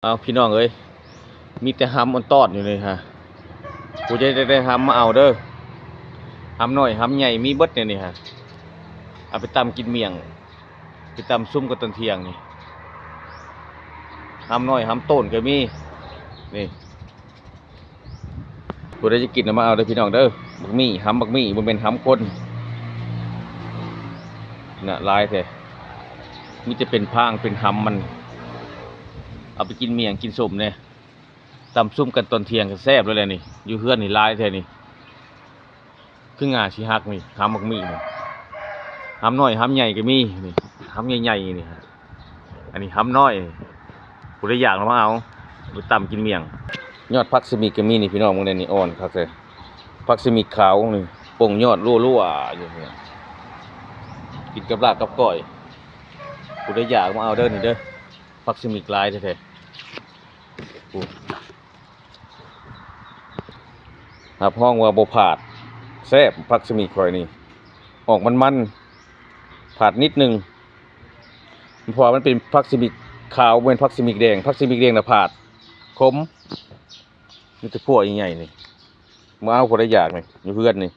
ເອົາ ພີ່ນ້ອງເອີຍ ມີແຕ່ຫຳອ່ອນຕອນຢູ່ນີ້ຮະ ຜູ້ໃດຢາກໄດ້ຫຳມາເອົາເດີ ຫຳນ້ອຍຫຳໃຫຍ່ມີເບິດໃນນີ້ຮະ ເອົາໄປຕຳກິນໝ້ຽງ ໄປຕຳຊຸມກັນຕອນທ່ຽງນີ້ ຫຳນ້ອຍຫຳໂຕນກໍມີ ນີ້ ຜູ້ໃດຈະກິນກໍມາເອົາເດີພີ່ນ້ອງເດີ ບັກໝີ່ ຫຳບັກໝີ່ ບໍ່ແມ່ນຫຳຄົນ ນະ ຫຼາຍແທ້ ມີແຕ່ເປັນພາງເປັນຫຳມັນ ເອົາໄປກິນໝ້ຽງກິນສົ້ມແດ່ ຕຳຊຸມກັນຕອນທ່ຽງກໍແຊບແລ້ວແຫຼະນີ້ ຢູ່ເຮືອນນີ້ຫຼາຍແທ້ນີ້ ຄືງ່າຊິຫັກນີ້ ຫຳບັກໝີ່ນີ້ ຫຳນ້ອຍຫຳໃຫຍ່ກໍມີນີ້ ຫຳໃຫຍ່ໆນີ້ ອັນນີ້ຫຳນ້ອຍ ຜູ້ໃດຢາກລະມາເອົາ ໄປຕຳກິນໝ້ຽງ ຍອດຜັກສະມິກກໍມີນີ້ພີ່ນ້ອງ ເບິ່ງແດ່ນີ້ ອ່ອນຄັກແທ້ ຜັກສະມິກຂາວນີ້ ປົ່ງຍອດລົວໆຢູ່ນີ້ ກິນກັບລາບກັບກ້ອຍ ຜູ້ໃດຢາກມາເອົາເດີນີ້ເດີ ຜັກສະມິກຫຼາຍແທ້ໆ ໂອ້ ຮັບຮອງວ່າບໍ່ພາດ ແຊບ ຜັກສະມິກຂ້ອຍນີ້ ອອກມັນໆ ພາດນິດໜຶ່ງ ເພາະວ່າມັນເປັນຜັກສະມິກຂາວ ບໍ່ແມ່ນຜັກສະມິກແດງ ຜັກສະມິກແດງນະພາດ ຂົມ ມີແຕ່ພົວໃຫຍ່ໆນີ້ ມາເອົາຜູ້ໃດຢາກນີ້ ຢູ່ເຮືອນນີ້